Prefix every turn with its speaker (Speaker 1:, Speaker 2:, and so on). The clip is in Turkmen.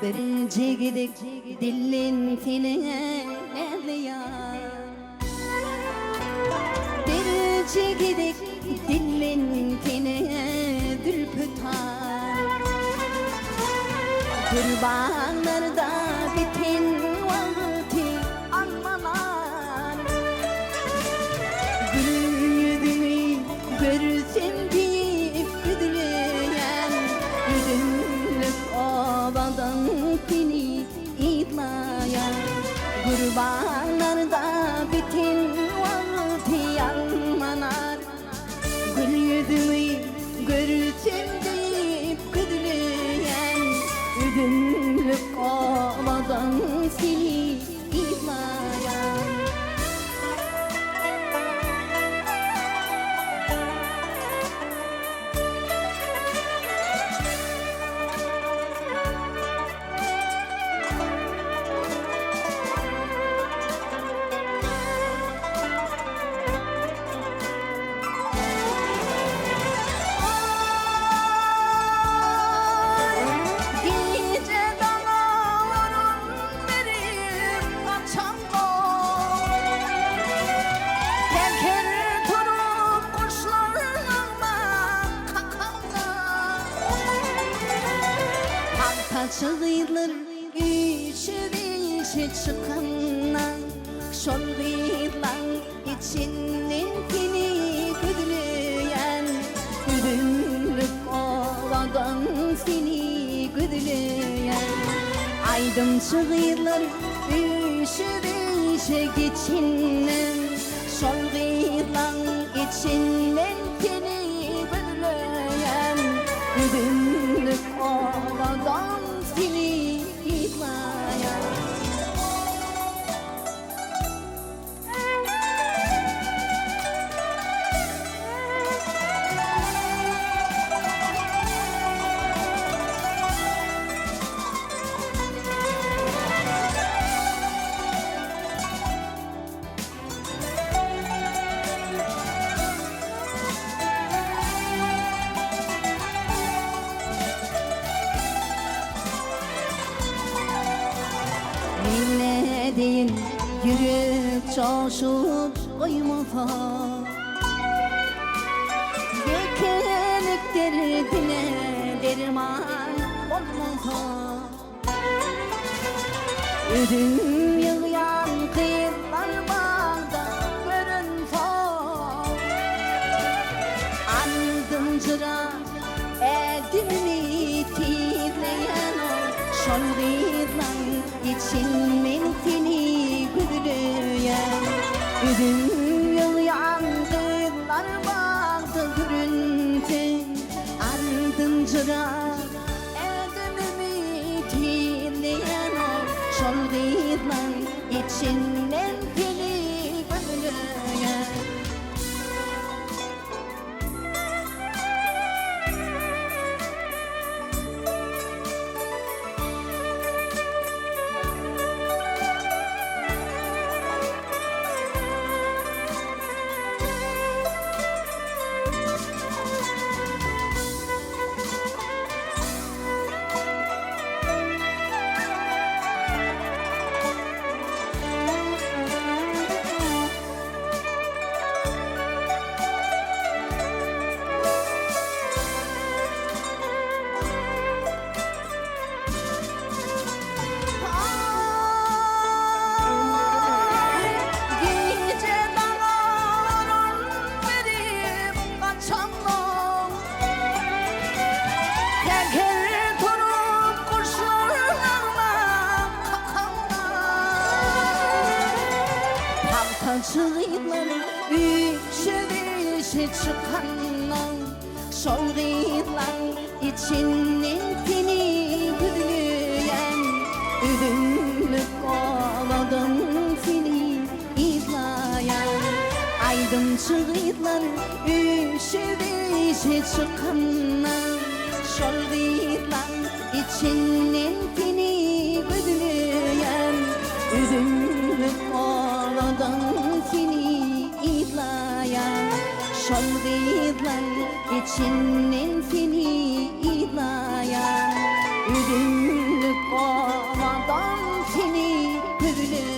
Speaker 1: Birje gezek dillensene näzli ýar. Birje gezek dillensene zülpi tar. Gül baglarda biten wagty almalar. Gül ýüzüňi görsem diýip üzülýän, Üzülip obadan seni yzlaýan. Gür baglarda biten wagty almalar. Gül ýüzüňi görsem diýip gözleýän, Üzülip obadan seni yzlaýan. Gije daglaryn berip gaçanlar, Kerker turup guşlar nagma kakanlar. Pagtaçy gyzlar üýşüp-üýşe çykanlar, Şol gyzlaň içinden seni gözleýän, Üzülip owadan seni gözleýän. Aýdymçy gyzlar üýşüp-üýşe geçenden, Şol gyzlaň içinden seni gözleýän, Üzülip owadan seni yzlaýan. Men deýin ýürek joşup goýmasa, Ýekelik derdine derman bolmasa. Üzüm ýygýan gyzlar bagda görünsoň, Ardynjyra ädimimi tizleýän ol şol gyzlaň içinden seni gözleýän. Üzüm ýygýan gyzlar bagda görünseň, Ardynjyra Ädimimi tizleýän ol şol gyzlaň içinden seni gözleýän. Gije daňaryn berip gaçanlar. Säher turup guşlar nagma kakanlar. Pagtaçy gyzlar üýşüp-üýşe çykanlar. Şol gyzlaň içinden seni gözleýän. Üzümlik owadan seni yzlaýan. Aýdymçy gyzlar Üýşüp-üýşe çykanna, Şol gyzlaň içinden seni gözleýän. Üzülip owadan seni yzlaýan. Şol gyzlaň içinden seni yzlaýan. Üzülip. Gözleýän.